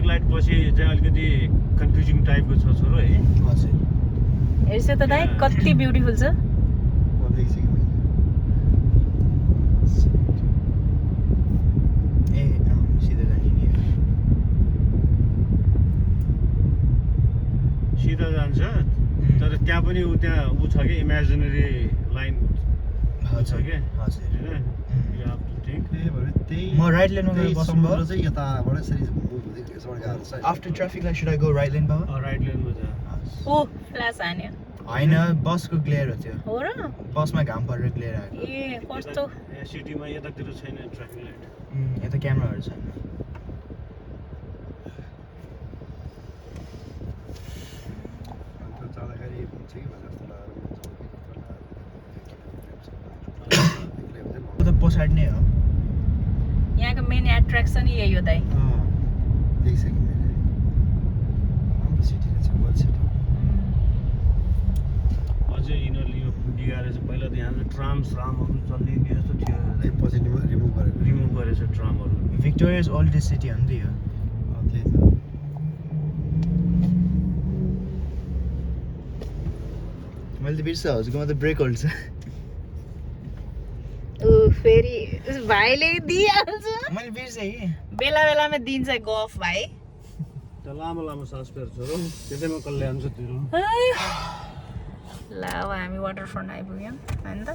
traffic light पछि चाहिँ अलिकति कन्फ्युजिङ टाइपको छ छोरो है हजुर हेर्छ त दाइ कति ब्युटिफुल छ ए सिधा जाने नि सिधा जान्छ तर त्यहाँ पनि त्यहाँ ऊ छ कि इमेजिनरी लाइन छ कि हजुर हैन यु हैव टु थिंक म राइट लेनमा गएर बस्नु भयो चाहिँ यताबाट यसरी यसबाट गाह्रो छ after traffic light should I go right lane बाबा राइट लेनमा जा ओ फ्ल्यास हान्यो होइन बसको ग्लेयर हो त्यो हो र बसमा घाम परेर ग्लेयर आएको ए कस्तो सिटीमा यतातिर छैन ट्राफिक लाइट यता क्यामेराहरू छैन अन्त जाँदाखेरि हुन्छ कि भने जस्तो लाग्यो त पछाडि नै हो यहाँको मेन एट्र्याक्सन यही हो दाइ देखिसकेँ मैले राम्रो सिटी रहेछ वर्ल्ड सिटी अझै यिनीहरूले यो बिगारेर चाहिँ पहिला त यहाँ ट्रामहरू चल्ने के जस्तो थियो पछि रिमुभ गरेको रिमुभ गरेछ ट्रामहरू भिक्टोरियाज ओल्डेस्ट सिटी हो नि त यो त्यही त मैले त बिर्स हजुरकोमा त ब्रेक होल्ड छ ऊ फेरि भाइले दिइहाल्छ मैले बिर्सेँ कि बेला बेलामा दिन्छ गफ भाइ त्यो लामो लामो सास फेर्छ छोरो त्यसैमा कल्याण छ तिरो ल अब हामी वाटर फ्रन्ट आइपुग्यौँ होइन त